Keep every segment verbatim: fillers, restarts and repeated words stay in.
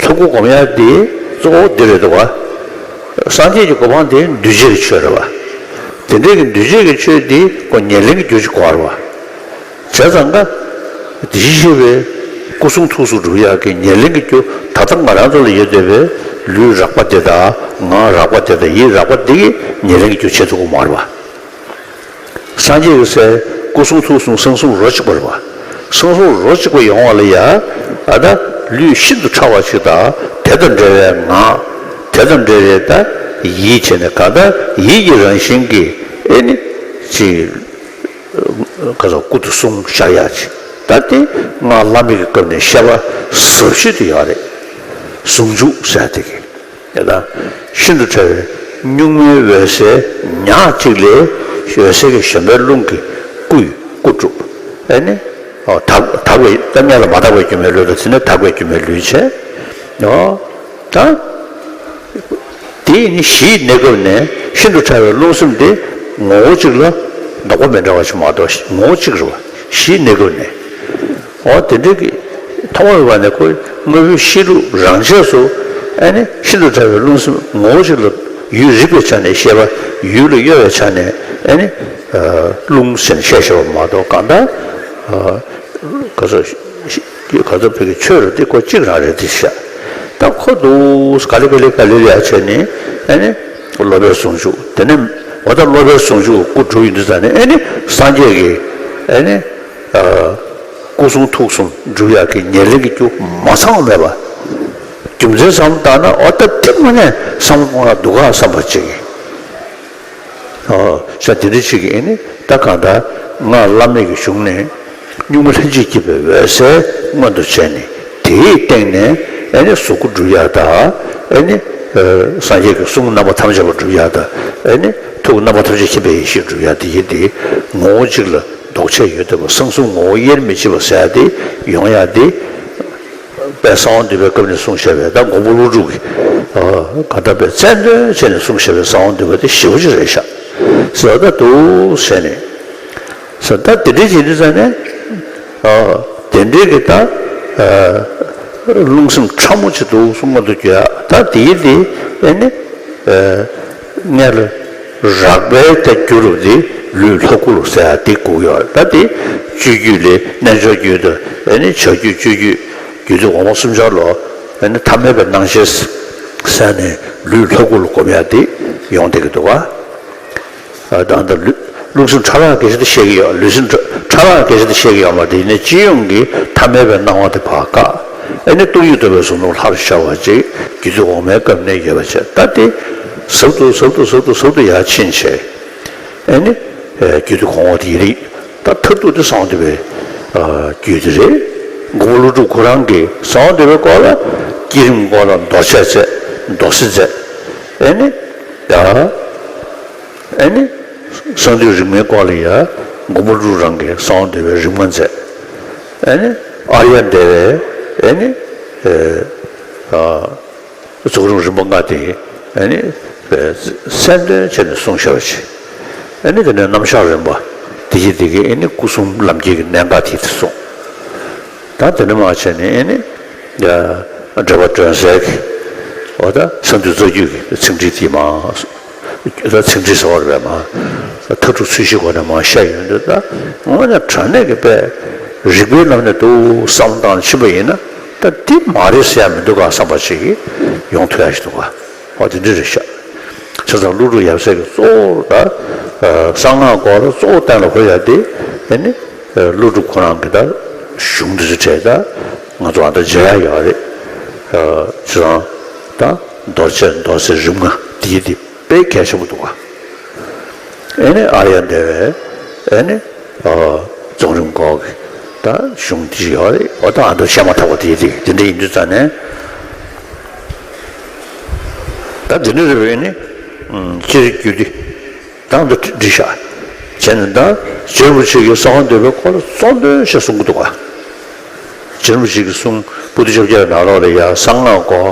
ལྷ་སྐུ་སྒོམ་ཡག་དེ་གཙོ་བོ་འདི་རེད་འདུག་བ། སངས་རྒྱས་ཀྱི་གོ་འཕང་དེ་འདུས་བྱས་ཀྱི་ཆོས་རེད་བ། དེ་འདྲའི་གི་འདུས་བྱས་ཀྱི་ཆོས་དེ་ཁོ་ཉེར་ལེན་གྱི་རྒྱུ་ཅིག་དགོས་རེད་བ། བྱས་ཙང་ཀ། དེ་བཞིན་གཤེགས་པའི་སྐུ་གསུང་ཐུགས་སུ་སྒྲུབ་ཡག་གི་ཉེར་ལེན་གྱི་རྒྱུ་ད་ལྟ་ང་རང་ཚོ་ལ་ཡོད་བསྡད་པའི་ལུས་རགས་པ་དེ་དང་ངག་རགས་པ་དེ་དང་ཡིད་རགས་པ་དེ་གི་ཉེར་ལེན་གྱི་རྒྱུ་བྱེད་ཐུབ་ཀྱི་མ་རེད་བ། སངས་རྒྱས་ཀྱི་སའི་སྐུ་གསུང་ཐུགས་གསུམ་གསང་གསུམ་རོ་གཅིག་པ་རེད་བ། གསང་གསུམ་རོ་གཅིག་པ་ཡོང་བ་ལ་ཡ། ཨ་ད་ལུས་ཤིན་ཏུ་ཕྲ་བ་ཅིག་དང་དེ་དང་འབྲེལ་བའི་ངག་དེ་དང་འབྲེལ་བའི་ད་ཡིད་བྱས་ནས་གང་ལྟར་ཡིད་ཀྱི་རང་བཞིན་གྱི་ཨེ་ནི་ཅིག་ག་ཚོད་སྐུ་དུ་གསུམ་བཞག་ཡག་ཅིག་ད་དེ་སྔགས་བླ་མེད་ཀྱི་སྐབས་ནས་བཤད་པ་ཟབ་ཤོས་དེ་ཡོད་རེད། ཟུང་འཇུག་ཟེར་དེ་གི་ཡ་ད། ཤིན་ཏུ་ཕྲ་བའི་གཉུག་མའི་འོད་གསལ་ཉག་གཅིག་ལས་འོད་གསལ་གྱི་གཞན་པའི་རླུང་གི་སྐུ་ཡི་སྐུ་གྲུབ། ཨེ་ནི། ཨོ་དག་དག་པའི་ད་སྔོན་ལ་མ་དག་པའི་སྒྱུ་མའི་ལུས་དང་དེ་ནས་དག་པའི་སྒྱུ་མའི་ལུས་བྱས། ཨོ། ད། དེ་ནི་གཞིའི་གནས་སྐབས་ནས་ཤིན་ཏུ་ཕྲ་བའི་རླུང་སེམས་དེ་ངོ་བོ་གཅིག་ལ་ལྡོག་པ་མི་འདྲ་བ་ཞིག་མ་གཏོགས་ངོ་བོ་གཅིག་རེད་བ། གཞིའི་གནས་སྐབས་ནས། འོ་དེ་འདྲའི་གི་ཐོག་མ་མེད་པ་ནས་ཁོ་དངོས་པོའི་གཤིས་ལུགས་རང་ཆས་སུ་ཨེ་ནི་ཤིན་ཏུ་ཕྲ་བའི་རླུང་སེམས་ངོ་བོ་གཅིག་ལ་ཡུལ་རིག་པའི་ཆ་ནས་བཤད་པ་ཡུལ་ལ་གཡོ་བའི་ཆ་ནས་ཨེ་ནི་རླུང་ཟེར་ནས་བཤད་བཞག་པ་མ་གཏོགས་གང་ལྟར་ག་ཚོད་ག་ཚོད་བོད་ཀྱི་ཆོས་རུ་དེ་ཁོ་གཅིག་རང་རེད་དེ་བཤད། ད་ཁོ་འདུག་ག་ལེ་ག་ལེ་ག་ལེ་ལ་བྱས་ནས་ཨེ་ནི་སློབ་པའི་ཟུང་འཇུག་དེ་ནས་འོ་ད་སློབ་པའི་ཟུང་འཇུག་སྐུ་འགྲུབ་ཡིན་དུས་ཙང་ནས་ཨེ་ནི་སངས་རྒྱས་ཀྱི་ཨེ་ནི། སྐུ་གསུང་ཐུགས་གསུམ་སྒྲུབ་ཡག་གི་ཉེར་ལེན་གྱི་རྒྱུ་མ་ཚང་བ་མེད་པ། རྒྱུ་མཚན་བསམ་བློ་བཏང་ན་ཨོ་ད་དེ་མ་ནས་བསམ་བློ་གཏོང་ཡག་འདུག་ག་བསམ་པ་ཅིག་ཨོ་ཤ་དེ་འདྲ་ཅིག་གིས་ཨེ་ནི་ད་གང་ལྟར་སྔགས་བླ་མེད་ཀྱི་གཞུང་ནས་གཉུག་མ་ལྷན་ཅིག་སྐྱེས་པའི་འོད་གསལ་མངོན་དུ་བྱས་ནས་དེའི་སྟེང་ནས་ཨེ་ནི་གཟུགས་སྐུ་སྒྲུབ་ཡག་དང་ཨེ་ནི་སངས་རྒྱས་ཀྱི་གསུང་རྣམ་པ་ཐམས་ཅད་པ་སྒྲུབ་ཡག་དང་ཨེ་ནི་ཐུགས་རྣམ་པ་ཐམས་ཅད་མཁྱེན་པའི་ཡེ་ཤེས་སྒྲུབ་ཡག་དེ་ཡིན་ཏེ་ངོ་བོ་གཅིག་ལ། ལྡོག་ཆས་ཡོད་བསྡད་པ་གསང་གསུམ་ངོ་བོ་དབྱེར་མི་ཕྱེད་པ་ཟེར་ཡ་དེ་ཡོང་ཡ་དེ། དཔལ་གསང་བ་འདུས་པའི་སྐབས་ནས་གསུངས་བཞག་པའི་ད་མགོན་པོ་ཀླུ་སྒྲུབ་ཀྱིས་ག་ད་དཔེ་རྩལ་འདོན་བྱས་ནས་གསུངས་བཞག་པའི་གསང་བ་འདུས་པ་དེ་ཞེ་པོ་ཅིག་རེད་ཤག་ཟེར་བ་ད་འདུག་ཟེར་ནས་ཟེར་ད་དེ་འདྲའི་བྱེད་དུས་ཙང་ནས་དེ་འདྲའི་གི་ད་རླུང་སེམས་ཕྲ་མོ་ཅིག་འདུག་གསུང་མ་འདུག་རྒྱུ་ཡ་ད་དེ་ཡི་དེ་ཨེ་ནི། སྔར་རགས་པའི་ད་རྒྱུ་རུ་དེ་ལུས་ལྷ་སྐུ་རུ་ཟེར་ཡ་དེ་དགོས་ཡོད་ད་དེ་སྤྱོད་རྒྱུད་ལས་རྣལ་འབྱོར་རྒྱུད་དུ་ཨེ་ནི་བྱ་རྒྱུད་སྤྱོད་རྒྱུད་རྒྱུད་སྡེ་གོང་མ་གསུམ་ཆར་ལོ་ཨེ་ནི་ཐ་མལ་པའི་སྣང་ཤས་ཟེར་ནས་ལུས་ལྷ་སྐུ་ལ་སྒོམ་ཡ་དེ་ཡོང་བསྡད་ཀྱི་འདུག་བ། ཨ་ད་ལྟ་ལུས་ལུས་སེམས་ཕྲ་རགས་སྐད་ཆ་དེ་བཤད་ཀྱི་ཡོད་ལུས་སེམས་ཕྲ་ཕྲ་རགས་སྐད་ཆ་དེ་བཤད་ཀྱི་ཡོད་མ་རེད་ཡིན་ནའི་སྤྱི་ཡོངས་ཀྱི་ཐ་མལ་པའི་སྣང་བ་དེ་ཕར་བཀག་ཨེ་ནི་སྟོང་ཉིད་རྟོགས་པའི་གཟུགས་སྣང་ལྷར་ཤར་བ་ཅིག་རྒྱུད་སྡེ་གོང་མའི་སྐབས་ནས་ཡོད་པ་བྱས་ད་དེ་ཟབ་ཏུ་ཟབ་ཏུ་ཟབ་ཏུ་ཟབ་ཏུ་ཡར་ཕྱིན་བྱས་ཨེ་ནི་རྒྱུད་སྡེ་གོང་འོག་དེ་ཡི་རིགས་ད་མཐར་ཐུག་དེ་གསང་བ་འདུས་པའི་རྒྱུད་དེ་རེད། མགོན་པོ་ཀླུ་སྒྲུབ་ཁོ་རང་གིས་གསང་བ་འདུས་པའི་སྐོར་ལ་བསྐྱེད་རིམ་སྐོར་ལ་མདོ་ཕྱག་རྩལ་མདོ་སྲིད་རྩལ་ཨེ་ནི་ཡ་ཨེ་ནི། གསང་འདུས་རིམ་ལྔའི་སྐོར་ལ་ཡང་མགོན་པོ་ཀླུ་སྒྲུབ་རང་གིས་གསང་བ་འདུས་པའི་རིམ་ལྔ་མཛད། ཨེ་ནི་ཨཱརྱ་དེ་བས་ཨེ་ནི་རྫོགས་རིམ་རིམ་པ་ལྔ་དེ་ཨེ་ནི་གསལ་འདོན་བྱས་ནས་གསུངས་བཞག་པ་ཞིག་ཨེ་ནི་དེ་ནས་རྣམ་གཞག་རིམ་པ་དེ་བཞིན་དེ་གའི་ཨེ་ནི་སྐུ་གསུམ་ལམ་འཁྱེར་གྱི་གནད་འགག་དེ་དེ་གསུངས། ད་དེ་ནས་མར་བྱས་ནས་ཨེ་ནི་འགྲེལ་པ་སྒྲོན་གསལ་གྱི་འོ་ད་གསང་འདུས་རྩ་རྒྱུད་ཀྱི་ཚིག་འགྲེལ་དེ་མར། ད་ཚིག་འགྲེལ་ཟེར་བ་རེད་པས་མ། མཐའ་དྲུག་ཚུལ་བཞིའི་སྒོ་ནས་མར་བཤད་ཡོང་དུས་ད་དངོས་གནས་དྲང་གནས་ཀྱི་དཔེ་རིགས་པའི་ལམ་ནས་འདུག་བསམ་བློ་བཏང་ཕྱིན་པ་ཡིན་ན་ད་འདི་མ་རེད་ཟེར་ཡ་མི་འདུག་ག་བསམ་པ་ཞིག་ཡོང་ཐུབ་ཡ་ཞིག་འདུག་ག་འོ་དེ་འདྲ་རེད་ཤག་བྱས་ཙང་ཀླུ་སྒྲུབ་ཡབ་སྲས་ཀྱི་གཙོ་བོ་ད་གསང་སྔགས་སྐོར་ལ་གཙོ་བོ་གཏན་ལ་ཕབ་ཡ་དེ་ཨེ་ནི་ཀླུ་སྒྲུབ་ཁོ་རང་གི་ད་གཞུང་འདི་ཚོ་བྲིས་ད་ང་ཚོ་ཨ་ད་མཇལ་ཡ་ཡོད་རེད། བྱས་ཙང་ད་མདོ་མཛད་མདོ་སྲིད་རིམ་ལྔ་དེ་དེ། དཔེ་གལ་ཆེན་པོ་འདུག་ག་ཨེ་ནི་ཨཱརྱ་དེ་བས་ཨེ་ནི་རྫོགས་རིམ་སྐོར་གྱི་ད་གཞུང་འདི་ཡོད་རེད། འོ་ད་ཨ་མདོ་བཤད་མ་ཐག་པ་དེ་དེ་དེ་འདྲ་ཡིན་དུས་ཙང་ནས་ད་འདི་འདྲ་རེད་པས་ནི་སྤྱིར་རྒྱུད་སྡེ་དང་དུ་འདྲི་ཤག་བྱས་ནས་ད་རྗེ་རིན་པོ་ཆེ་གིས་གསང་བ་འདུས་པའི་སྐོར་ལ་གཙོ་འདོན་ཞེས་གསུང་གི་འདུག་ག་རྗེ་རིན་པོ་ཆེ་གི་གསུང་པོ་ཏི་བཅོ་བརྒྱད་ནང་ལོགས་ལ་ཡང་གསང་སྔགས་སྐོར་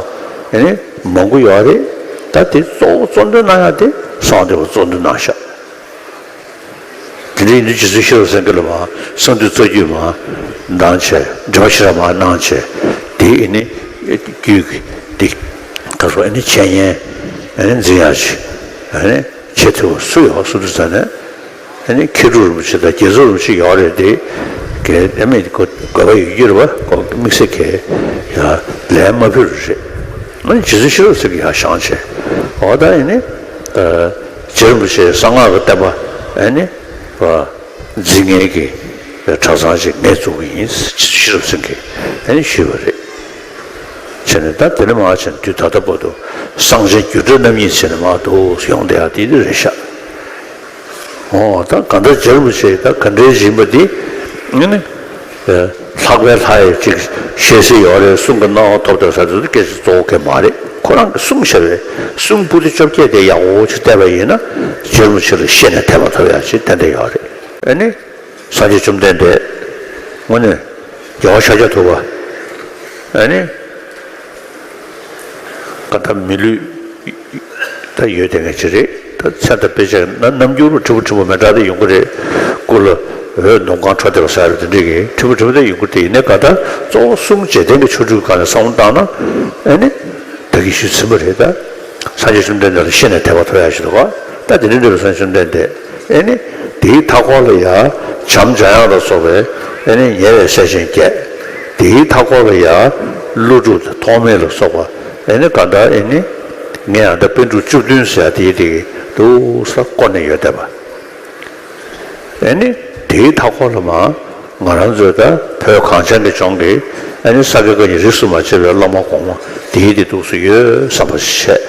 ཨེ་ནི་མང་པོ་ཡོད་རེད། ད་དེ་གཙོ་བོ་གཙོ་འདོན་གནང་ཡ་དེ་གསང་བ་འདུས་པ་གཙོ་འདོན་གནང་ཤག་དེ་འདྲ་ཡིན་དུས་རྗེ་བཙུན་ཤེས་རབ་སེང་གེ་ལ་མར་གསང་འདུས་རྩ་རྒྱུད་མར་གནང་བྱས་འགྲེལ་པ་ཤེས་རབ་མར་གནང་བྱས་དེ་ཨེ་ནི་ རྒྱུད་ཀྱི་འདི་ག་རེ་ཟེར། ཨ་ནི་འཆད་ཉན་ཨ་ནི་འཛིན་ཡག་ཅིག་ཨ་ནི་བྱེད་ཐུབ་པ་སུ་ཡོད་ཟེར་དུས་ཙ་ནས། ཨ་ནི་མཁས་གྲུབ་རིན་པོ་ཆེ་དང་རྒྱ་མཚོ་རིན་པོ་ཆེ་ཡོད་རེད་དེ། གལ་ཏེ་མི་དགོས་པ་ཡོད་རྒྱུ་རེད་པ། ཁོ་དམིགས་བསལ་གྱི་ཡ་ལན་མ་ཕུལ་རེད། ཨ་ནི་རྗེ་བཙུན་ཤེས་རབ་སེང་གེ་ཡར་བཞེངས་བྱས། འོ་ད་ཨ་ནི་རྗེ་རིན་པོ་ཆེ་གསང་སྔགས་ཀྱི་བསྟན་པ་ཨ་ནི་འཛིན་མཁན་གྱི་གྲྭ་ཚང་ཞིག་ངས་བཙུགས་ཀྱི་ཡིན་ཞེས་ཤེས་རབ་སེང་གེས་ཨ་ནི་ཞུས་པ་རེད། བྱས་ནས་ད་དེ་ནས་མར་བྱས་ནས་དུས་ད་ལྟ་བར་དུ་གསང་ཆེན་རྒྱུད་གྲྭ་རྣམ་གཉིས་བྱས་ནས་མར་འདུག་ཡོང་བསྡད་ཡག་དེ་འདི་རེད་ཤག་འོ་ད་གང་ལྟར་རྗེ་རིན་པོ་ཆེ་ད་ག་འདྲའི་ཡིན་པ་འདི་ཨ་ནི་ལྷག་པའི་ལྷ་ཡི་ཅིག་ཤེས་གསལ་ཡོད་རེད། གསུང་གི་སྣང་བ་ཐོབ་འདུག་ཟེར་དུས་སྐད་ཆ་གཙོ་བོ་གང་མ་རེད། ཁོ་རང་གི་གསུང་བཤད་པའི་གསུང་པོ་ཏི་བཅོ་བརྒྱད་དེ་ཡག་པོ་ཅིག་བལྟས་པ་ཡིན་ན་རྗེ་རིན་པོ་ཆེ་ལ་ཤེས་ནས་དད་པ་ཐོབ་ཡག་ཅིག་ཏན་ཏན་ཡོད་རེད། ཨ་ནི། སངས་རྒྱས་བཅོམ་ལྡན་འདས་དངོས་གནས་རྒྱལ་བ་ཤཱཀྱ་ཐུབ་པ་ཨ་ནི་ག་ད་མི་ལུས་ད་ཡོད་དེ་ངས་ཅི་རེད། ད་མཚན་དང་དཔེ་བྱས་ན་རྣམ་འགྱུར་ཕྲན་བུ་ཕྲན་བུ་མི་འདྲ་དེ་ཡོང་གི་རེད། སྐུ་ལ་འོད་འདོམ་གང་འཕྲོ་བསྡད་པ་ཟེར་རེད། དེ་འདྲ་གི་ཕྲན་བུ་ཕྲན་བུ་དེ་ཡོང་གི་རེད། དེ་ཡིན་ནའི་ག་ད་གཙོ་བོ་གསུང་འབྱེད་ལྡན་གྱི་ཆོ་འཕྲུལ་སྒང་ནས་བསམ་བློ་བཏང་ན་ཨ་ནི་ད་གིན་ཞུས་ཟིན་པ་རེད། ད་སངས་རྒྱས་བཅོམ་ལྡན་འདས་ལ་ཤེས་ནས་དད་པ་ཐོབ་ཡག་ཞིག་འདུག་ག་ད་དེ་འདྲ་འདི་ལ་སངས་རྒྱས་བཅོམ་ལྡན་འདས། ཨེ་ནི། དེའི་མཐའ་སྐོར་ལ་ཡང་བྱམས་འཇམ་དབྱངས་ལ་སོགས་པའི་ཨེ་ནི་ཉེ་བའི་སྲས་ཆེན་བརྒྱད། དེའི་མཐའ་སྐོར་ལ་ཡང་ཀླུ་སྒྲུབ་དང་ཐོགས་མེད་ལ་སོགས་པ་ཨེ་ནི་གང་ལྟར་ཨེ་ནི། ངས་ཡང་ད་པཎ་གྲུབ་བཅུ་བདུན་ཟེར་ཡ་དེའི་དེ་གི་འདུག་ས་བསྐོར་ནས་ཡོད་བསྡད་པ། ཨེ་ནི། དེའི་མཐའ་སྐོར་ལ་མ་ང་རང་ཚོའི་ད་བོད་གངས་ཅན་གྱི་ལྗོངས་ཀྱི་ཨེ་ནི་ས་དགེ་བཀའ་རྙིང་རིས་སུ་མ་ཆད་པའི་བླ་མ་གོང་མ་དེའི་དེ་འདུག་སུ་ཡོད་བསམ་པ་ཞིག་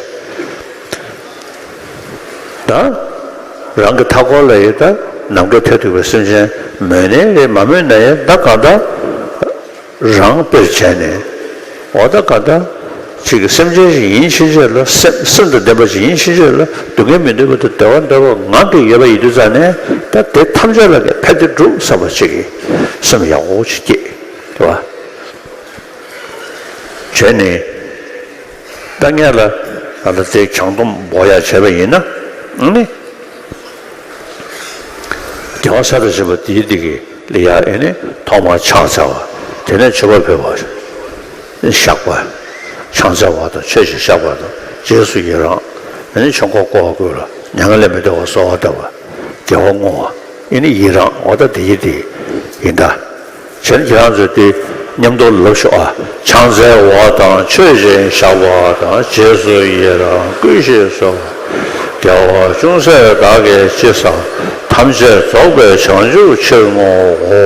བྱས། ད་རང་གི་མཐའ་འཁོར་ལ་ཡོད་ད་ནམ་མཁའི་མཐས་གཏུགས་པའི་སེམས་ཅན་མོས་ནའི་རེད། མ་མོས་ན་ཡང་ད་གང་ལྟར་རང་དཔེར་བྱས་ནས། འོ་ད་གང་ལྟར་ཅིག་གི་སེམས་ཅན་ཞིག་ཡིན་ཕྱིན་ཆད་ལ་སེམས་སེམས་དང་ལྡན་པ་ཞིག་ཡིན་ཕྱིན་ཆད་ལ་སྡུག་བསྔལ་མི་འདོད་པ་དང་བདེ་བ་འདོད་པ་ངང་གིས་ཡོད་པ་ཡིན་དུས་ཙང་ནས་ད་དེ་ཐམས་ཅད་ལ་ངས་ཕན་བདེ་སྒྲུབ་བསམ་པ་ཅིག་གི་སེམས་ཡག་པོ་ཅིག་སྐྱེས། རེད་བ། བྱས་ནས། ད་ངས་ལ་ཨ་ལ་དེ་བྱང་སྡོམ་འབོག་ཡག་བྱས་པ་ཡིན་ན་ཨ་ནི། རྒྱལ་བ་སྲས་དང་བཅས་པ་དེའི་དེ་གི་ལ་ཡ་ཨེ་ནི་ཐོག་མར་ཕྱག་འཚལ་བ། དེ་ནས་མཆོད་པ་ཕུལ་བ། བཤགས་པ། ཕྱག་འཚལ་བ་དང་མཆོད་ཅིང་བཤགས་པ་དང་རྗེས་སུ་ཡི་རང་། ཨེ་ནི་ཆོས་འཁོར་བསྐོར་བ་ཀུན་ལ་མྱ་ངན་ལས་མི་འདའ་བར་གསོལ་བ་བཏབ་པ། དགེ་བ་བསྔོ་བ། ཨེ་ནི་ཡི་རང་འོ་ད་དེ་ཡི་དེ་ཡིན་ད། བྱས་ན་ཁྱེད་རང་ཚོས་དེ་མཉམ་དུ་ལབ་ཤོག་ཨ། ཕྱག་འཚལ་བ་དང་མཆོད་ཅིང་བཤགས་པ་དང་རྗེས་སུ་ཡི་རང་བསྐུལ་ཞིང་གསོལ་བ། རྒྱལ་བ་ཅུང་ཟད་བདག་གིས་ཅི་བསམས། ཐམས་ཅད་རྫོགས་པའི་བྱང་ཆུབ་ཕྱིར་བསྔོའོ།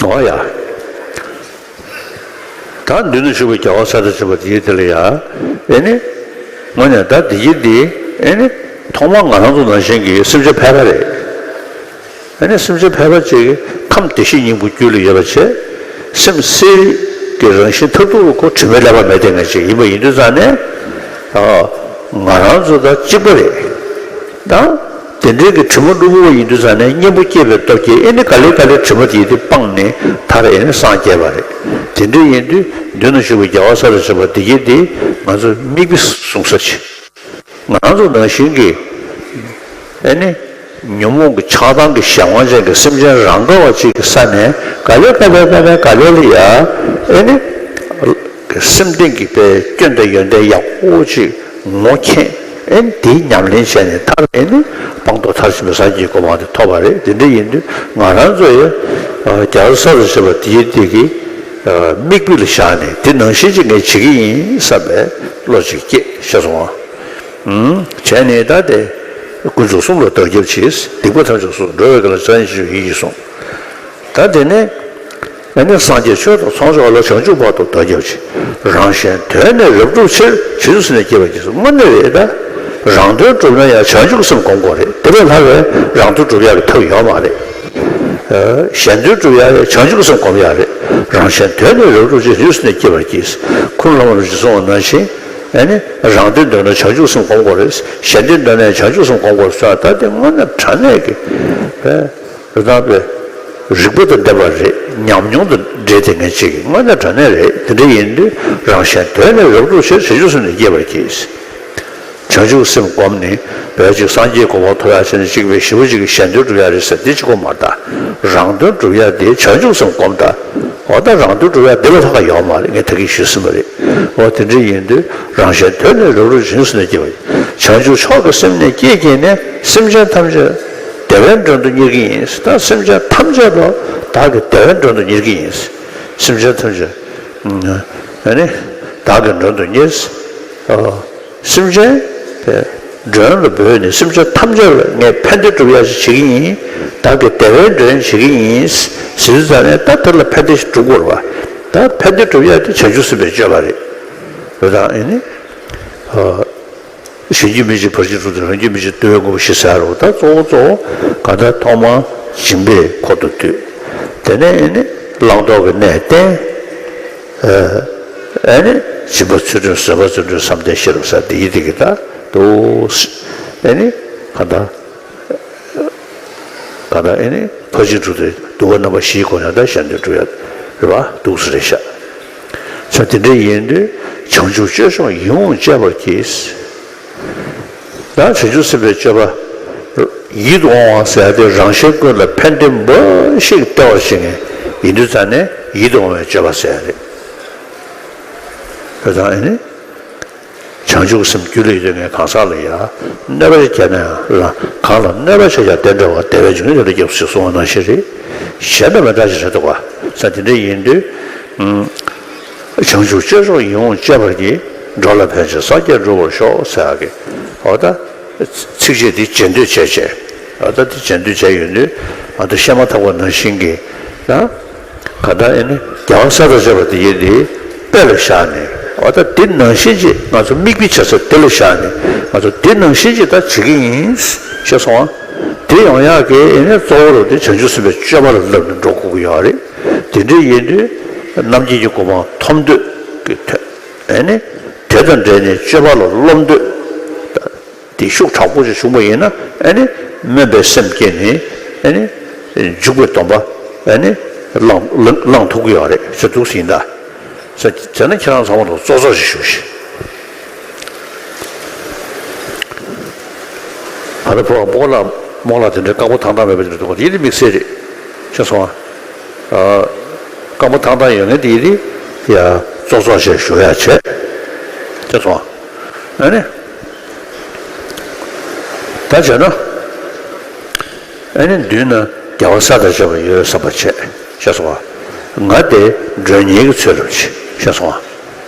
འོ་ཡ། ད་མདུན་དུ་བཞུགས་པའི་རྒྱལ་བ་སྲས་དང་བཅས་པ་དེའི་དེ་ལ་ཡ། ཨེ་ནི། དངོས་གནས་ད་དེ་ཡི་དེ་ཨེ་ནི། ཐོག་མར་ང་རང་ཚོ་ནང་བཞིན་གྱི་སེམས་ཅན་ཕལ་པ་རེད། ཨ་ནི་སེམས་ཅན་ཕལ་པ་ཅིག་ཁམས་བདེ་གཤེགས་སྙིང་པོ་རྒྱུད་ལ་ཡོད་པ་བྱས། སེམས་གསལ་གྱི་རང་བཞིན་མཐར་ཐུག་ལ་ཁོ་དྲི་མས་བསླད་པ་མེད་དེ་ངེས་ཅིག་ཡིན་པ་ཡིན་དུས་ཙང་ནས། ཨ། ང་རང་ཚོ་དང་གཅིག་པ་རེད། ད། དེ་འདྲའི་གི་དྲི་མ་བསླུ་བ་ཡིན་དུས་ཙང་ནས་གཉེན་པོ་སྐྱེས་པའི་སྟོབས་ཀྱིས་ཨེ་ནི་ག་ལེ་ག་ལེ་དྲི་མ་དེ་དེ་སྤངས་ནས་མཐར་ཨེ་ནི་སངས་རྒྱས་པ་རེད། དེ་འདྲ་ཡིན་དུས་མདུན་ན་བཞུགས་པའི་རྒྱལ་བ་སྲས་དང་བཅས་པ་དེ་གྱད་དེ་ང་ཚོ་མིག་དཔེ་བཟུང་ས་ཆེ། ང་རང་ཚོ་ནང་བཞིན་གྱི། ཨེ་ནི། ཉོན་མོངས་ཀྱི་ཆགས་སྡང་གི་གཞན་དབང་ཅན་གྱི་སེམས་ཅན་རང་ག་བ་ཅིག་གི་ས་ནས་ག་ལེ་ག་ལེ་ག་ལེ་ག་ལེ་ལ་ཡ། ཨེ་ནི། སེམས་གཏིང་གི་དཔེ་སྐྱོན་དང་ཡོན་ཏན་ཡག་པོ་ཅིག་ངོ་མཁྱེན། ཨེ་ནི་དེའི་ཉམས་ལེན་བྱས་ནས་མཐར་ཨེ་ནི་སྤངས་རྟོགས་མཐར་ཕྱིན་པའི་སངས་རྒྱས་ཀྱི་གོ་འཕང་དེ་ཐོབ་པ་རེད། དེ་འདྲ་ཡིན་དུས་ང་རང་ཚོ་ཡ། རྒྱལ་བ་སྲས་དང་བཅས་པ་དེའི་དེ་གི། མིག་དཔེ་ལ་བཞག་ནས་དེ་ནང་བཞིན་ཅིག་ངས་བྱེད་ཀྱི་ཡིན་བསམ་པའི་བློ་ཅིག་སྐྱེས་ཤེས་སོང་ཨ། བྱས་ནས་ད་དེ། དཀོན་མཆོག་གསུམ་ལ་བདག་སྐྱབས་མཆི། སྡིག་པ་ཐམས་ཅད་སོལ་འགྲོ་བའི་དགེ་ལ་བྱང་ཆུབ་ཡིད་ཀྱིས་ཟུངས། ད་དེ་ནས། ཨ་ནི་སངས་རྒྱས་ཆོས་དང་ཚོགས་མཆོག་ལ་བྱང་ཆུབ་བར་དུ་བདག་སྐྱབས་མཆི། རང་གཞན་དོན་ནི་རབ་བསྒྲུབ་ཕྱིར། བྱང་ཆུབ་སེམས་ནི་བསྐྱེད་པར་གྱིས། དངོས་གནས་རེད་ད། རང་དོན་སྒྲུབ་ན་ཡང་བྱང་ཆུབ་ཀྱི་སེམས་སྒོམ་དགོས་རེད། དེ་ལས་ལྷག་པའི་རང་དོན་སྒྲུབ་ཡག་གི་ཐབས་ཡོད་མ་རེད། གཞན་དོན་སྒྲུབ་ཡག་ཡང་བྱང་ཆུབ་ཀྱི་སེམས་སྒོམ་ཡག་རེད། རང་གཞན་དོན་ནི་རབ་བསྒྲུབ་ཕྱིར། བྱང་ཆུབ་སེམས་ནི་བསྐྱེད་པར་གྱིས། ཁུངས་ལ་མ་རུ་ཅིག་གསུངས་པ་ནང་བཞིན། ཨ་ནི། རང་དོན་འདོད་ན་བྱང་ཆུབ་སེམས་སྒོམ་དགོས་རེད། གཞན་དོན་འདོད་ན་ཡང་བྱང་ཆུབ་སེམས་སྒོམ་དགོས་རེད་ཟེར་བ་ད་དེ་དངོས་གནས་དྲང་གནས་ཀྱི། ཨེ། རི་དྭགས་པའི་རིག་པ་དང་ལྡན་པ་རེད། ཉམས་མྱོང་དང་འབྲེལ་ཏེ་ངས་བྱེད་ཀྱི་དངོས་གནས་དྲང་གནས་རེད། དེ་འདྲ་ཡིན་དུས་རང་གཞན་དོན་ནི་རབ་བསྒྲུབ་ཕྱིར། བྱང་ཆུབ་སེམས་ནི་བསྐྱེད་པར་གྱིས། བྱང་ཆུབ་སེམས་སྒོམ་ནི་བོད་ཅིག་སངས་རྒྱས་གོ་འཕང་ཐོབ་ཡག་བྱས་ནས་གཅིག་པའི་ཞི་བ་གཅིག་གི་གཞན་དོན་སྒྲུབ་ཡག་རེད་ཟེར་འདི་གཅིག་པོ་མ་རེད་ད། རང་དོན་སྒྲུབ་ཡག་དེ་བྱང་ཆུབ་སེམས་སྒོམ་ད། འོ་ད་རང་དོན་སྒྲུབ་ཡ་འདི་ལས་ལྷག་ག་ཡོད་མ་རེད། ངས་ད་གིན་ཞུས་ཟིན་པ་རེད། འོ་དེ་འདྲ་ཡིན་དུས་རང་གཞན་དོན་ནི་རབ་རིབ་བྱིངས་སུ་ནས་སྐྱེ་བ་ཡིན། བྱང་ཆུབ་མཆོག་གི་སེམས་ནི་བསྐྱེད་བགྱིས་ནས། སེམས་ཅན་ཐམས་ཅད་བདེ་བའི་མགྲོན་དུ་གཉེར་གྱི་ཡིན། ད་སེམས་ཅན་ཐམས་ཅད་ལ་བདག་གིས་བདེ་བའི་མགྲོན་དུ་གཉེར་གྱི་ཡིན། སེམས་ཅན་ཐམས་ཅད་ཨ་ནི་བདག་གི་མགྲོན་དུ་གཉེར། ཨ། སེམས་ཅན་དེ་མགྲོན་ལ་འབོད་ནས། སེམས་ཅན་ཐམས་ཅད་ལ་ངས་ཕན་བདེ་སྒྲུབ་ཡ་ཞིག་བྱེད་ཀྱི་ཡིན། བདག་གི་བདེ་བའི་མགྲོན་བྱེད་ཀྱི་ཡིན་ཟེར་དུས་ཙ་ནས། ད་དེ་ལ་ཕན་བདེ་ཞིག་སྒྲུབ་དགོས་རེད་པ། ད་ཕན་བདེ་སྒྲུབ་ཡ་དེ་བྱང་ཆུབ་སེམས་དཔའི་སྤྱོད་པ་རེད། རེད་དང་ཨེ་ནི། ཨ། གཞན་གྱིས་མི་བྱེད་ཕར་ཕྱིན་དྲུག་དང་། རང་གིས་མི་བྱེད་དོན་ཡོད་དགུ་པོ་བཞི་ཟེར་རོ། ད་གཙོ་བོ་གཙོ་བོ་གང་ལྟར་ཐོག་མར་སྦྱིན་པའི་འཁོར་དུ་འདུས། དེ་ནས་ཨེ་ནི་བླང་དོར་གྱི་གནས་བསྟན། ཨ་ནི་སྦྱིན་པ་ཚུལ་ཁྲིམས། བཟོད་པ་ཚུལ་ཁྲིམས། བསམ་གཏན་ཤེས་རབ་ཟེར་དེ་ཡི་དེ་གི་ད་དུ་ཨེ་ནི་གང་ལྟར་གང་ལྟར་ཨེ་ནི་ཕར་ཕྱིན་དྲུག་དེ་འདུལ་བ་རྣམ་པ་བཞིའི་སྒོ་ནས་ད་གཞན་དོན་སྒྲུབ་ཡ་རེད་པ། འདུག་སེ་རེད་ཤག་ས་དེ་འདྲ་ཡིན་དུས་བྱང་ཆུབ་སྤྱོད་མཆོག་ཡིད་འོང་སྤྱད་པར་བགྱི། ད་བྱང་ཆུབ་སེམས་དཔའི་སྤྱོད་པ་ཡིད་དུ་འོང་བ་ཟེར་ཡ་དེ་རང་གཞན་ཀུན་ལ་ཕན་བདེ་འབའ་ཞིག་སྟེར་བར་བྱེད་མཁན་ཡིན་དུས་ཙ་ནས་ཡིད་དུ་འོང་བའི་སྤྱོད་པ་ཟེར་ཡ་རེད། བྱས་ཙང་ཨེ་ནི་བྱང་ཆུབ་སེམས་རྒྱུད་ལ་ཡོད་དུས་ངས་གང་ཟག་ལ་ཡང་གནོད་པ་བྱས་ན་ཡང་ལ། གང་ལ་གནོད་པ་བྱས་ཀྱང་དེ་འདྲ་བ་བདེ་བའི་འབྱུང་གནས་དེ་ལ་སྐྱེས་སོ་ཞེས་གསུངས་པ་ནང་བཞིན་རེད། གཞན་དང་མི་འདྲ་ཞིག་རེད་འདུག་པ། ས་དེ་འདྲ་ཡིན་དུས། བྱང་ཆུབ་སྤྱོད་མཆོག་ཡིད་འོང་སྤྱད་པར་བགྱི། འགྲོ་ལ་ཕན་ཕྱིར་སངས་རྒྱས་འགྲུབ་པར་ཤོག་ཟེར་ཡག་གི། འོ་ད་ཚིགས་བཅད་འདི་རྗེས་ཟློས་བྱས་བྱས། འོ་ད་འདི་རྗེས་ཟློས་བྱས་ཡོད་དུས་ང་ཚོ་བཤད་མ་ཐག་པ་ནང་བཞིན་གྱི་ད་ག་ད་ཨེ་ནི་རྒྱལ་བ་ས་དང་བཅས་པ་དེ་ཡིན་དེ་དཔེ་ལ་བཞག་ནས། འོ་ད་འདི་ནང་བཞིན་ཅིག་ང་ཚོ་མིག་དཔེ་བྱེད་ས་དེ་ལ་བཞག་ནས་ང་ཚོ་འདི་ནང་བཞིན་ཅིག་ད་བྱེད་ཀྱི་ཡིན་ཞེས་གསུངས་པ། དེ་ཡོང་ཡག་གི་ཨེ་ནི་གཙོ་བོ་རུ་དེ་བྱང་ཆུབ་སེམས་དཔའི་སྤྱོད་པ་ལ་བསླབ་ནས་འགྲོ་དགོས་ཀྱི་ཡོད་རེད། དེ་འདྲ་ཡིན་དུས་རྣམ་མཁྱེན་གྱི་གོ་འཕང་ཐོབ་འདོད་ཀྱི་ཐད། ཨེ་ནི་དེ་དང་འབྲེལ་ནས་སྤྱོད་པ་ལ་སློབ་འདོད་དེ་ཤུགས་དྲག་པོ་ཞིག་བྱུང་བ་ཡིན་ན། ཨེ་ནི་སྨོན་པའི་སེམས་བསྐྱེད་ནས་ཨེ་ནི་འཇུག་པའི་སྡོམ་པ་ཨེ་ནི་བླང་བླང་བླང་ཐུབ་ཀྱི་ཡོད་རེད་ཟེར་འདུག་ཟིན་ད། ཟེར་བྱས་ན་ཁྱེད་རང་ཚང་མ་ལ་ཙོག་ཙོག་ཞིག་ཞུ་ཞིག་ཨ་ནི་ཕོ་བ་སྨོན་ལམ་སྨོན་ལམ་དེ་འདྲའི་རྐང་པ་ཐང་ཐང་མེད་པ་དེ་འདྲ་འདུག་ག་ཡིད་ལ་དམིགས་བསལ་རེད། ཤེས་སོང་ཨ། རྐང་པ་ཐང་ཐང་ཡོད་མཁན་དེ་ཡིད་ལ་ཡ་ཙོག་ཙོག་ཞིག་ཞུ་ཡ་བྱས། ཤེས་སོང་ཨ། ཨ་ནི་ད་བྱས་ན་ཨ་ནི་མདུན་ན་རྒྱལ་བ་ས་དང་བཅས་པ་ཡོད་བསམ་པ་བྱས། ཤེས་སོང་ཨ། ང་དེ་མགྲོན་གཉེར་གྱི་ཚུལ་ལ་བྱས། ཤེས་སོང་ཨ།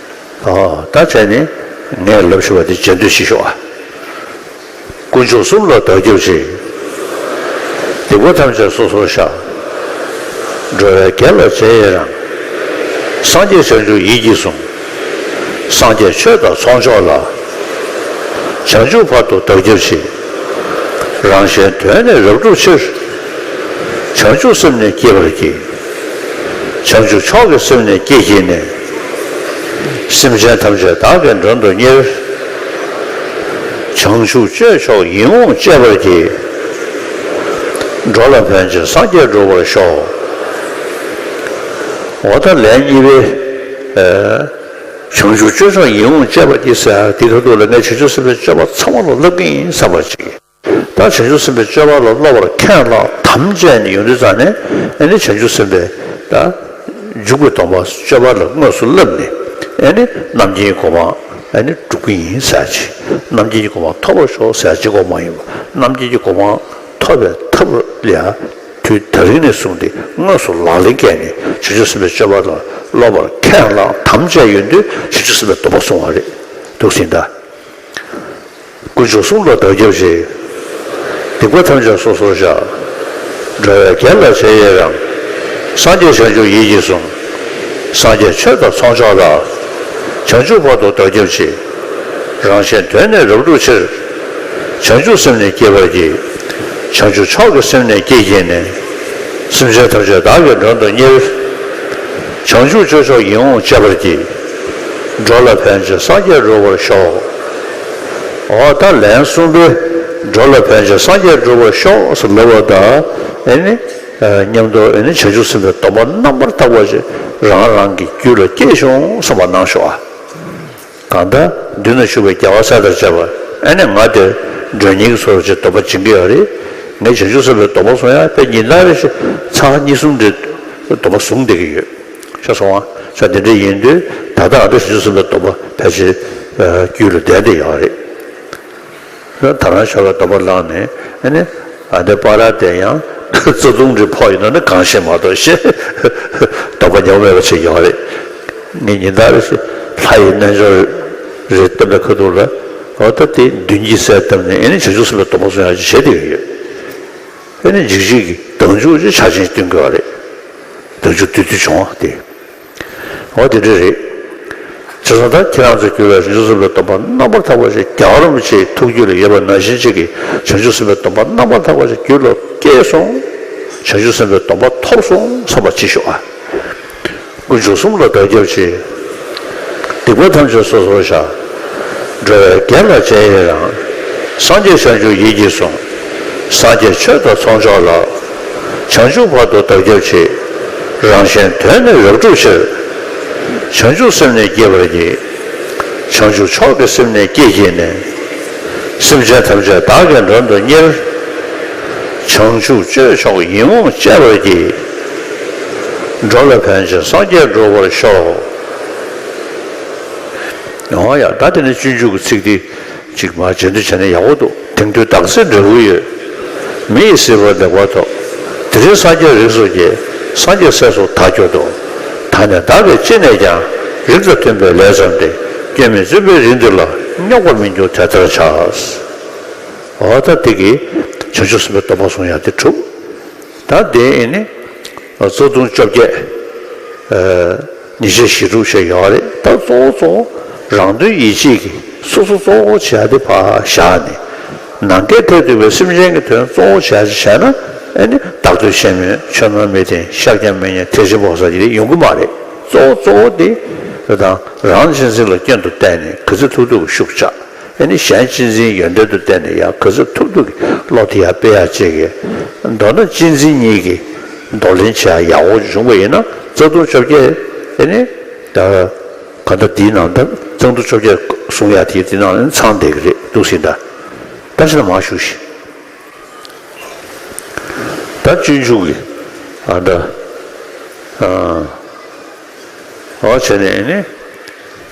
ཨོ། ད་བྱས་ནས་ངས་ལབ་ཞུ་བ་དེ་རྗེས་ཟློས་ཤིག་ཤོག་ཨ། དཀོན་མཆོག་གསུམ་ལ་བདག་སྐྱབས་མཆི། སྡིག་པ་ཐམས་ཅད་སོ་སོར་བཤགས། འགྲོ་བའི་དགེ་ལ་རྗེས་ཡི་རང་། སངས་རྒྱས་བྱང་ཆུབ་ཡིད་ཀྱིས་བཟུང་། སངས་རྒྱས་ཆོས་དང་ཚོགས་མཆོག་ལ། བྱང་ཆུབ་བར་དུ་བདག་སྐྱབས་མཆི། རང་གཞན་དོན་ནི་རབ་བསྒྲུབ་ཕྱིར། བྱང་ཆུབ་སེམས་ནི་བསྐྱེད་པར་བགྱི། བྱང་ཆུབ་མཆོག་གི་སེམས་ནི་བསྐྱེད་བགྱིས་ནས། སེམས་ཅན་ཐམས་ཅད་བདག་གིས་མགྲོན་དུ་གཉེར། བྱང་ཆུབ་སྤྱོད་མཆོག་ཡིད་འོང་སྤྱད་པར་བགྱི། འགྲོ་ལ་ཕན་ཕྱིར་སངས་རྒྱས་འགྲུབ་པར་ཤོག། འོ་ད་ལན་གཉིས་པའི་ཨ་བྱང་ཆུབ་སྤྱོད་མཆོག་ཡིད་འོང་སྤྱད་པར་བགྱི་ཟེར་ཡ་དེ་ཁ་ཐུག་ལ་ངས་བྱང་ཆུབ་སེམས་དཔའི་སྤྱོད་པ་ཚང་མ་ལ་བསླབ་ཀྱི་ཡིན་བསམ་པ་ཅིག་ད་བྱང་ཆུབ་སེམས་དཔའི་སྤྱོད་པ་ལ་སློབ་པར་ཁས་བླངས་དམ་བཅས་ནས་ཡོང་དུས་ཙ་ནས། ཨ་ནི་བྱང་ཆུབ་སེམས་དཔའི་ད་འཇུག་པའི་སྡོམ་པ་སྤྱོད་པ་ལ་དངོས་སུ་བསླབས་ནས། ཨ་ནི་རྣམ་མཁྱེན་གྱི་གོ་འཕང་ཨ་ནི་སྒྲུབ་ཀྱི་ཡིན་ཟེར་ཅིག་རྣམ་མཁྱེན་གྱི་གོ་འཕང་ཐོབ་པར་ཤོག་ཟེར་ཅིག་གོ་མ་ཡིན་པ། རྣམ་མཁྱེན་གྱི་གོ་འཕང་ཐོབ་པའི་ཐབས་ལ་དུས་ད་རིང་ནས་བཟུང་སྟེ་དངོས་སུ་ལག་ལེན་བཀལ་ནས་བྱང་ཆུབ་སེམས་དཔའི་སྤྱོད་པ་ལ་སློབ་པར་ཁས་བླངས་དམ་བཅས་ཡོང་དུས་བྱང་ཆུབ་སེམས་དཔའི་སྡོམ་པ་བསྲུང་བ་རེད། འདུག་ཟིན་ད། དཀོན་མཆོག་གསུམ་ལ་བདག་སྐྱབས་མཆི། སྡིག་པ་ཐམས་ཅད་སོ་སོར་བཤགས། འགྲོ་བའི་དགེ་ལ་རྗེས་ཡི་རང་། སངས་རྒྱས་བྱང་ཆུབ་ཡིད་ཀྱིས་བཟུང་། སངས་རྒྱས་ཆོས་དང་ཚོགས་མཆོག་ལ། བྱང་ཆུབ་བར་དུ་བདག་སྐྱབས་མཆི། རང་གཞན་དོན་ནི་རབ་བསྒྲུབ་ཕྱིར། བྱང་ཆུབ་སེམས་ནི་བསྐྱེད་པར་བགྱི། བྱང་ཆུབ་མཆོག་གི་སེམས་ནི་བསྐྱེད་བགྱིས་ནས། སེམས་ཅན་ཐམས་ཅད་བདག་གིས་མགྲོན་དུ་གཉེར། བྱང་ཆུབ་སྤྱོད་མཆོག་ཡིད་འོང་སྤྱད་པར་བགྱི། འགྲོ་ལ་ཕན་ཕྱིར་སངས་རྒྱས་འགྲུབ་པར་ཤོག། འོ་ད་ལན་གསུམ་པའི་འགྲོ་ལ་ཕན་ཕྱིར་སངས་རྒྱས་འགྲུབ་པར་ཤོག་ཟེར་ལབ་པ་དང་། ཨེ་ནི་མཉམ་དུ་ཨེ་ནི་བྱང་ཆུབ་སེམས་དཔའི་སྡོམ་པ་རྣམ་པར་དག་པ་ཞིག་རང་རང་གི་རྒྱུད་ལ་སྐྱེས་བྱུང་བསམ་པ་གནང་ཤོག་ཨ། གང་ལྟར་མདུན་ན་བཞུགས་པའི་རྒྱལ་བ་སྲས་དང་བཅས་པ་ཨེ་ནི་ང་དེར་མགྲོན་གཉེར་གྱི་ཚུལ་གྱིས་སྡོམ་པ་སྦྱིན་གྱི་ཡོད་རེད། ངས་བྱང་ཆུབ་སེམས་དཔའི་སྡོམ་པ་བཟུང་ཡ་དཔེ་ཉིན་ལྟར་རེ་བཞིན་ཚར་གཉིས་གསུམ་རེ་སྡོམ་པ་བཟུང་བསྡད་ཀྱི་ཡོད། ཤེས་སོང་བ། ས་དེ་འདྲ་ཡིན་དུས་ད་ལྟ་ཨ་འདྲ་བཞུགས་སུ་ལ་སྡོམ་པ་ཕལ་ཆེར་རྒྱུད་ལ་ལྡན་དེ་ཡོད་རེད། ད་རང་ཤ་ལ་སྡོམ་པ་བླངས་ནས་ཨ་ནི་ཨ་འདི་པ་ར་དེ་ཡང་རྩ་ལྟུང་འདྲ་ཕོག་ཡིན་ན་ནི་གང་ཤེས་མ་གཏོགས་ཤེས། སྡོམ་པ་ཉམས་མེད་པ་ཞིག་ཡོད་རེད། ངས་ཉིན་ལྟར་ལྷ་ཡི་རྣལ་འབྱོར་རེ་བཏབ་པའི་ཁ་ཐུག་ལ་འོ་ད་དེ་མདུན་གྱི་གསལ་བཏབ་ནས་ཨ་ནི་བྱང་ཆུབ་སེམས་དཔའི་སྡོམ་པ་བསྲུང་ཡག་ཅིག་བྱེད་བསྡད་ཀྱི་ཡོད། ཨ་ནི་འཇིགས་བྱེད་ཀྱི་བདག་འཇུག་ཅིག་ཆ་ཆེན་སྟོན་དགོས་པ་རེད། བདག་འཇུག་བདུད་འདུལ་འབྱུང་བ་དེ། འོ་དེ་འདྲ་རེད། བྱས་ཙང་ད་ཁྱེད་རང་ཚོས་གྱུར་པའི་བྱང་ཆུབ་སེམས་དཔའི་སྡོམ་པ་རྣམ་པར་དག་པ་ཞིག་རྒྱལ་བ་རིན་པོ་ཆེའི་ཐུགས་རྒྱུད་ལ་ཡོད་པ་ནང་བཞིན་གཅིག་གིས་བྱང་ཆུབ་སེམས་དཔའི་སྡོམ་པ་རྣམ་པར་དག་པ་ཞིག་རྒྱུད་ལ་སྐྱེས་སོང་། བྱང་ཆུབ་སེམས་དཔའི་སྡོམ་པ་ཐོབ་སོང་བསམ་པ་ཅིག་ཞུ་ཨ། དཀོན་མཆོག་གསུམ་ལ་བདག་སྐྱབས་མཆི། སྡིག་པ་ཐམས་ཅད་སོ་སོར་བཤགས། འགྲོ་བའི་དགེ་ལ་རྗེས་ཡི་རང་། སངས་རྒྱས་བྱང་ཆུབ་ཡིད་ཀྱིས་བཟུང་། སངས་རྒྱས་ཆོས་དང་ཚོགས་མཆོག་ལ། བྱང་ཆུབ་བར་དུ་བདག་སྐྱབས་མཆི། རང་གཞན་དོན་ནི་རབ་བསྒྲུབ་ཕྱིར། བྱང་ཆུབ་སེམས་ནི་བསྐྱེད་པར་བགྱི། བྱང་ཆུབ་མཆོག་གི་སེམས་ནི་བསྐྱེད་བགྱིས་ནས། སེམས་ཅན་ཐམས་ཅད་བདག་གིས་མགྲོན་དུ་གཉེར། བྱང་ཆུབ་སྤྱོད་མཆོག་ཡིད་འོང་སྤྱད་པར་བགྱི། འགྲོ་ལ་ཕན་ཕྱིར་སངས་རྒྱས་འགྲུབ་པར་ཤོག། ཡང་ཡང་ད་དེ་ནི་སྤྱོད་འཇུག་གི་ཚིག་འདི་ཅིག་མར་རྗེས་ཟློས་བྱས་ན་ཡག་པོ་འདུག་དེང་དུས་བདག་སྲིད་འབྲས་བུ་ཡོད། མི་ཡི་སྲིད་པ་ལེགས་པར་ཐོབ། དེ་རིང་སངས་རྒྱས་རིགས་སུ་སྐྱེས། སངས་རྒྱས་སྲས་སུ་བདག་གྱུར་ཏོ། ད་ནི་བདག་གིས་ཅི་ནས་ཀྱང་། རིགས་དང་མཐུན་པའི་ལས་བརྩམས་ཏེ། སྐྱོན་མེད་བཙུན་པའི་རིགས་འདི་ལ། རྙོག་པར་མི་འགྱུར་དེ་ལྟར་བྱ། འོ་ད་དེ་གིས་བྱང་ཆུབ་སེམས་དཔའི་སྡོམ་པ་བསྲུང་ཡག་དེ་གྲུབ། ད་དེ་ཨེ་ནི་རྩ་ལྟུང་བཅོ་བརྒྱད། ཉེས་བྱས་ཞི་སྒྲུབ་བྱས་ཡོད་རེད། ད་གཙོ་བོ་གཙོ་བོ་རང་དོན་ཡིད་བྱེད་ཀྱི་སོ་སོ་གཙོ་བོ་བྱས་ཏེ་ཕར་བཞག་ནས། ནམ་མཁའི་མཐས་གཏུགས་པའི་སེམས་ཅན་གྱི་དོན་གཙོ་བོ་བྱས་ཏེ་བྱས་ན་ཨེ་ནི་བདག་ལྟོས་ཆེན་མོས་ཆོས་སྨྲ་མི་བདེན་ཤཱཀྱ་མི་སྙན་ཐེག་ཆེན་སྤོང་ཟེར་གྱི་རེད་ཡོང་གི་མ་རེད། གཙོ་བོ་གཙོ་བོ་དེ་དང་རང་གཅེས་འཛིན་ལ་སྐྱོན་དུ་བལྟས་ནས་ག་ཚོད་ཐུབ་ཐུབ་ཀྱི་ཤུགས་ཆག་ཨེ་ནི་གཞན་གཅེས་འཛིན་ཡོན་ཏན་དུ་བལྟས་ནས་ཡང་ག་ཚོད་ཐུབ་ཐུབ་ཀྱི་བློ་དེ་ཡར་སྤེལ་ཡག་བྱེད་ཀྱི། མདོར་ན་གཅེས་འཛིན་གཉིས་ཀྱི་འདོར་ལེན་བྱེད་ཡག་ཡག་པོ་བྱུང་བ་ཡིན་ན་རྩ་ལྟུང་བཅོ་བརྒྱད་ཨེ་ནི་ད་ག་འདྲ་འདིའི་ནང་ད་རྩ་ལྟུང་བཅོ་བརྒྱད་གསུང་ཡག་དེ་དེ་ནང་ཚང་བསྡད་ཀྱི་རེད་འདུག་ཟིན་ད། ད་ཕྱིན་ན་མར་ཞུ་ཞིག་ད་སྤྱོད་འཇུག་གི་ཨ་ད་ཨ། འོ་བྱས་ནས་ནི།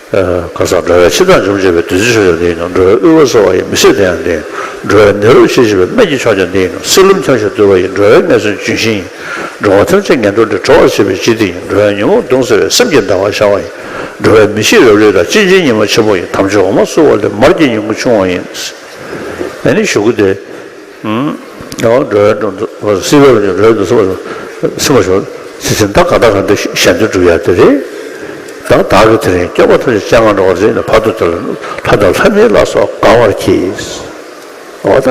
ཁ་སང་འགྲོ་བའི་འཆི་བདག་འཇོམས་བྱེད་པའི་བདུད་རྩི་མཆོག་ཀྱང་འདི་ཡིན་ནོ། འགྲོ་བའི་དབུལ་བ་སེལ་བ་ཡི་མི་ཟད་དེ་ཡང་འདི་ཡིན་ནོ། འགྲོ་བའི་ནད་རབ་ཞི་བྱེད་པའི་སྨན་གྱི་མཆོག་ཀྱང་འདི་ཡིན་ནོ། བསིལ་རླུང་འཆང་ཞིང་གདུལ་བ་ཡིན། འགྲོ་བའི་ངལ་གསོའི་ལྗོན་ཤིང་ཡིན། འགྲོ་བ་ཐམས་ཅད་ངན་འགྲོར་འདྲེན་གྲོལ་བར་བྱེད་པའི་སྤྱི་དེ་ཡིན། འགྲོ་བའི་ཉོན་མོངས་གདུང་སེལ་བའི་སེམས་ཀྱི་ཟླ་བ་ཤར་བ་ཡིན། འགྲོ་བའི་མི་ཤེས་རབ་རིབ་དག་གཅེས་འཛིན་ཉི་མ་ཆེན་པོ་ཡིན། དམ་ཆོས་འོ་མ་བསྲུབས་པ་ལས་མར་གྱི་ཉིན་གུང་ཕྱུང་བ་ཡིན། ཨ་ནི་གཞུག་གུ་དེ། ཨོ་འགྲོ་བའི་འགྲོ་འདུག་སྲིད་པའི་འགྲོ་བའི་འདུག་སྲིད་པ་སྲིད་པ་ཞོག་ཚེ་ཚེ་ད་ག་ད་ག་འདི་གཞན་དོན་སྒྲུབ་ཡ་དེ་རེད། ད་བདག་གིས་དེ་རིང་སྐྱོབ་པ་ཐམས་ཅད་སྤྱན་སྔར་འགྲོ་བ་རེད་ན་བར་དུ་དེ་ལ་ལྷ་དང་ལྷ་མིན་ལ་སོགས་དགའ་བར་གྱིས། འོ་ད་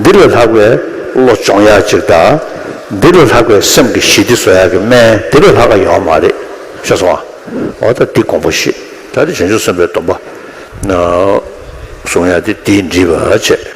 འདི་ལས་ལྷག་པའི་བློ་སྦྱོང་ཡ་ཅིག་དང་། འདི་ལས་ལྷག་པའི་སེམས་ཀྱི་ཞི་བདེ་བཟོ་ཡ་གི་སྨན་འདི་ལས་ལྷག་པ་ཡོད་མ་རེད་ཤེས་སོང་ཨ། འོ་ད་འདི་དགོངས་པ་བཞེས། ད་འདི་བྱང་ཆུབ་སེམས་དཔའི་སྡོམ་པ་བཟུང་ཡ་དེ་འདིས་འགྲིག་པ་བྱས།